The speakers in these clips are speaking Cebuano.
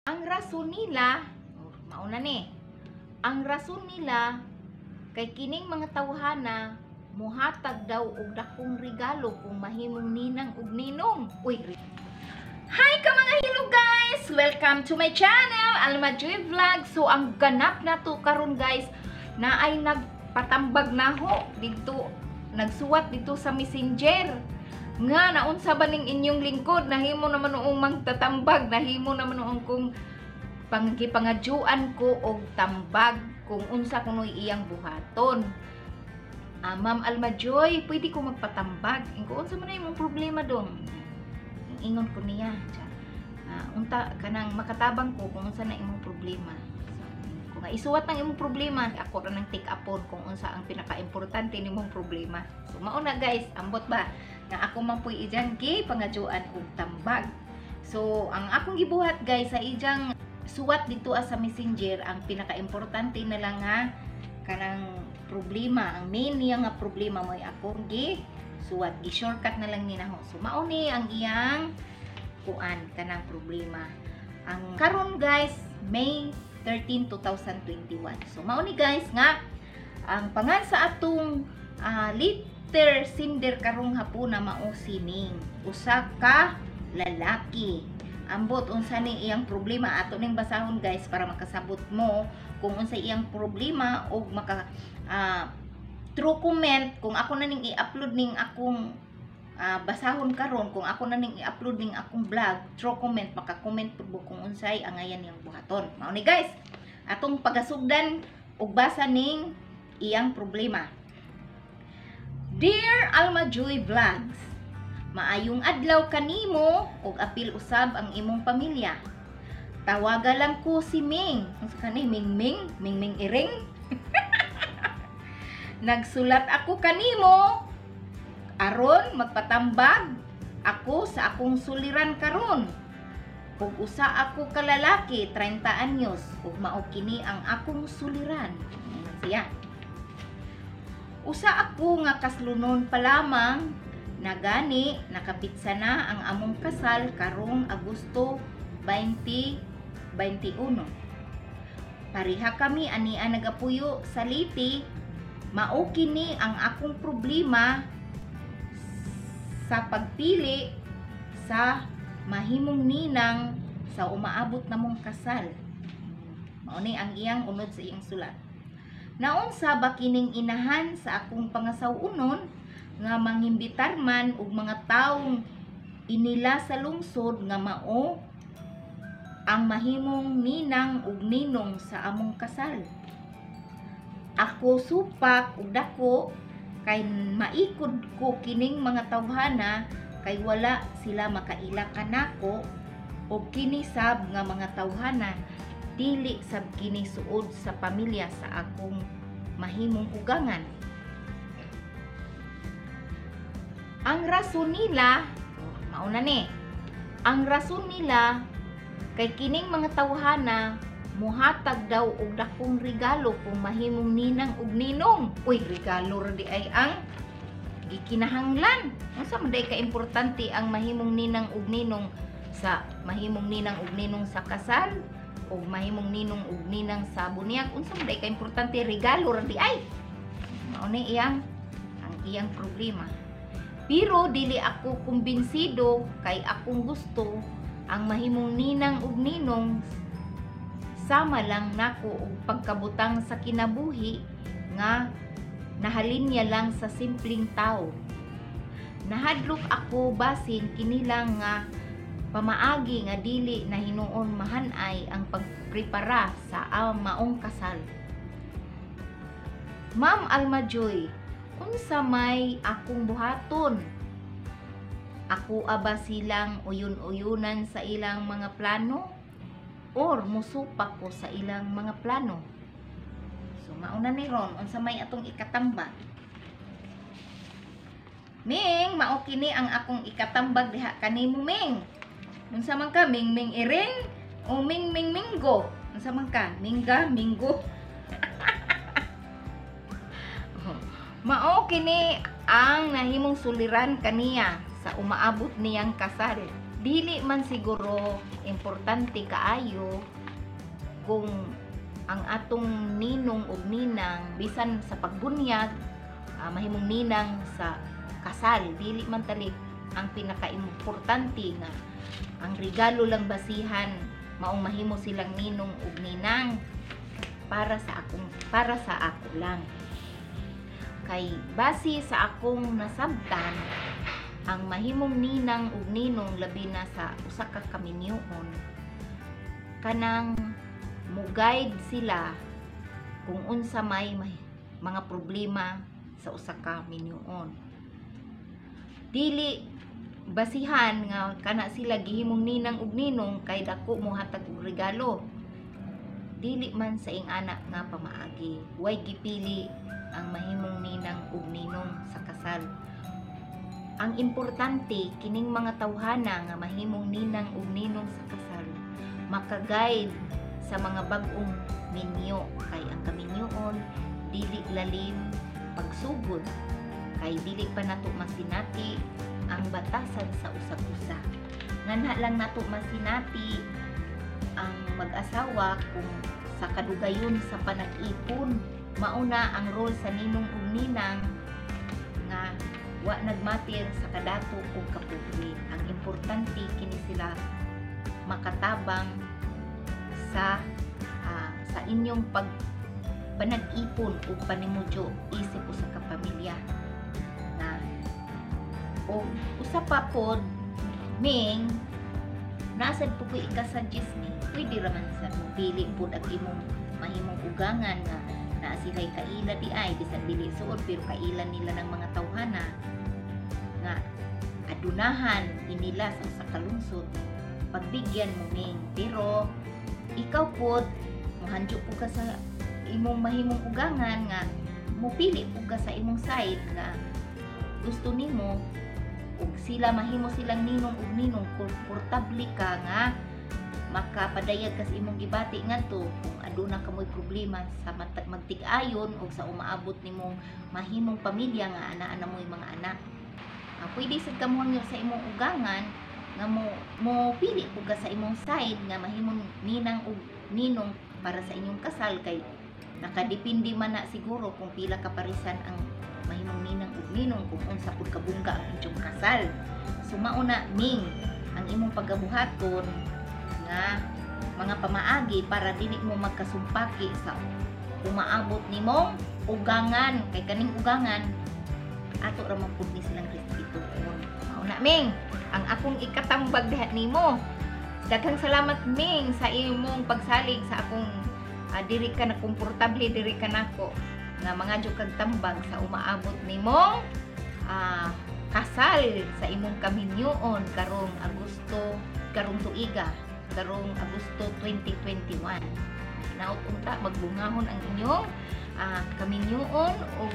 Ang rason nila, oh, mauna ni. Ang rason nila kay kining mga tawhana muhatag daw og dakong regalo kung mahimong ninang ug ninong. Uy, hi ka mga hello guys! Welcome to my channel, Alma Joy Vlog. So ang ganap na to karon guys, na ay nagpatambag na ho dito, nagsuwat dito sa Messenger. Nga naunsa ba ning inyong lingkod, nahimo naman noong mangtatambag, nahimo naman noong kung panggipangadyuan ko og tambag kung unsa kuno'y iyang buhaton. Ah, "Ma'am Alma Joy, pwede ko magpatambag." Ingon, "Unsa man na imong problema dong?" Ingon ko niya. Ah, unta kanang makatabang ko kung unsa na imong problema. So, kung nga isuwat ang imong problema, ako ra nang take upon kung unsa ang pinaka-importante nimong problema. So mao na guys, ambot ba nga ako man puy ijang gi pangadyuan og tambag. So ang akong gibuhat guys sa ijang suwat dito sa Messenger, ang pinaka-importante na lang nga kanang problema, ang main niya nga problema mo'y akong gi suwat, gi shortcut na lang ni naho. So mao ni ang iyang kuan kanang problema. Ang karon guys, May 13, 2021. So mao ni guys nga ang pangan sa atong letter sender karong hapuna mao sining usa ka lalaki. Ambot unsa ni iyang problema, ato ning basahon guys para makasabot mo kung unsa iyang problema og maka true comment kung ako na ning i-upload ning akong basahon karon, kung ako na ning i-upload ning akong vlog, true comment, maka-comment pud mo kung unsay angayan niyang buhaton. Mao ni guys atong pagasugdan og basa ning iyang problema. Dear Alma Joy Vlogs, maayong adlaw kanimo ug apil usab ang imong pamilya. Tawaga lang ko si Ming. Unsa kani Ming Ming? Ming Ming Iring? Nagsulat ako kanimo aron magpatambag ako sa akong suliran karon. Ug usa ako ka lalaki, 30 anyos, ug mao kini ang akong suliran. Ingon siya. Usa ako nga kaslunon pa lamang nagani nakapitsa na ang among kasal karong Agosto 2021. Pareha kami ania nagapuyo sa Leyte. Mao kini ang akong problema sa pagpili sa mahimong ninang sa umaabot namong kasal. Mao ni ang iyang unod sa iyang sulat. Naunsa ba kining inahan sa akong pangasaw-unon nga mangimbitar man og mga taong inila sa lungsod nga mao ang mahimong ninang ug ninong sa among kasal? Ako supak ug dako kay maikod ko kining mga tawhana kay wala sila makaila kanako og kini sab nga mga tawhana dili sab kini suod sa pamilya sa akong mahimong ugangan. Ang rason nila, mauna ni. Ang rason nila kay kining mga tawhana muhatag daw og dakong regalo kung mahimong ninang ug ninong. Uy, regalo ra di ay ang gikinahanglan. Unsa man day ka importante ang mahimong ninang ug ninong sa mahimong ninang ug ninong sa kasal ug mahimong ninong ug ninang sa bunyag? Unsa man day ka importante, regalo ra di ay? Mao ni iyang ang iyang problema. Pero dili ako kumbinsido kay akong gusto ang mahimong ninang ug ninong sama lang nako og pagkabutang sa kinabuhi nga nahalin niya lang sa simpleng tao. Nahadlok ako basin kini lang nga pamaagi nga dili na hinuon mahanay ang pagprepara sa maong kasal. Ma'am Alma Joy, unsa may akong buhaton? Ako aba silang uyon-uyunan sa ilang mga plano or musupak ko sa ilang mga plano? So mauna ni ron, unsa may atong ikatambag? Ming, mao kini ang akong ikatambag diha kanimo, Ming. Unsa man ka, Ming Ming Iring o Ming Ming Minggo? Unsa man ka? Mingga, Minggo? Mao kini ang nahimong suliran kaniya sa umaabot niyang kasal. Dili man siguro importante kaayo kung ang atong ninong ug ninang bisan sa pagbunyag, mahimong ninang sa kasal, dili man tali ang pinakaimportante nga ang regalo lang basihan maong mahimo silang ninong ug ninang para sa ako lang. Kay base sa akong nasabtan, ang mahimong ninang ug ninong, labi na sa usa ka kaminyoon, kanang mo-guide sila kung unsa may mga problema sa usa ka minyoon. Dili basihan nga kana sila gihimong ninang ug ninong kay dako mohatag og regalo. Dili man sa ingana nga pamaagi. Way gipili ang mahimong ninang ug ninong sa kasal. Ang importante, kining mga tawhana nga mahimong ninang ug ninong sa kasal maka-guide sa mga bag-ong minyo, kay ang kaminyoon dili lalim pagsugod kay dili pa nato masinati ang batasan sa usag-usa. Nganha lang nato masinati ang mag-asawa kung sa kadugayon sa panag-ipon. Mauna ang role sa ninong ug ninang nga wa nagmatir sa kadato o kapobre. Ang importante, kini sila makatabang sa inyong panag-ipon ug panimudyo isip usa ka pamilya. Na o usa pa pod, Ming, nasad po ko ika-suggest ni pwede raman sa pili pod ang imong mahimong ugangan nga naa sila'y kaila di ay bisan dili suod, pero kaila nila ng mga tawhana nga adunahan inila sa usa ka lungsod. Pagbigyan mo, Ming, pero ikaw pod mohandyo po ka sa imong mahimong ugangan nga mupili po ka sa imong side nga gusto nimo ug sila mahimo silang ninong ug ninong, komportable ka nga makapadayag ka sa imong gibati ngadto kung aduna kamoy problema sa magtig-ayon o sa umaabot nimong mahimong pamilya nga anaa na mo'y mga anak. Pwede sad ka mohangyo sa imong ugangan nga mo pili pud ka sa imong side nga mahimong ninang ug ninong para sa inyong kasal, kay nakadepende man na siguro kung pila ka parisan ang mahimong ninang ug ninong kung unsa pud kabungga ang inyong kasal. So mao na, Ming, ang imong pagabuhaton nga mga pamaagi para dili mo magkasumpaki sa umaabot nimong ugangan, kay kaning ugangan ato ra man pud ni silang respetuhon. Mao na, Ming, ang akong ikatambag diha nimo. Daghang salamat, Ming, sa imong pagsalig sa akong diri ka na komportable diri ka nako nga mangadyo kag tambag sa umaabot nimong kasal sa imong kaminyoon karong Agosto, karong tuiga, karong Agosto 2021. Hinaot unta magbungahon ang inyong kaminyoon o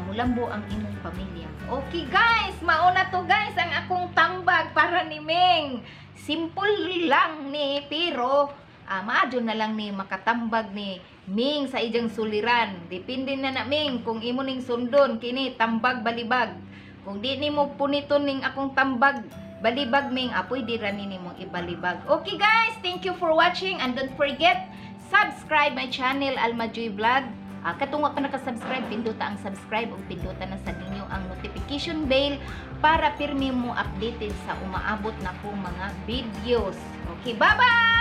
mulambo ang imong pamilya. Okay guys, mauna to guys ang akong tambag para ni Ming. Simple lang ni, pero maadyo na lang ni makatambag ni Ming sa ijang suliran. Depende na na, Ming, kung imo ning sundon kini tambag balibag. Kung di nimo puniton ning akong tambag balibag, Ming, apoy di ra ni nimo ibalibag. Okay guys, thank you for watching and don't forget subscribe my channel, Alma Joy Vlog. Katong wa pa naka-subscribe, pindota ang subscribe ug pindota na sa ninyo ang notification bell para pirmi mo updated sa umaabot na kong mga videos. Okay, bye-bye!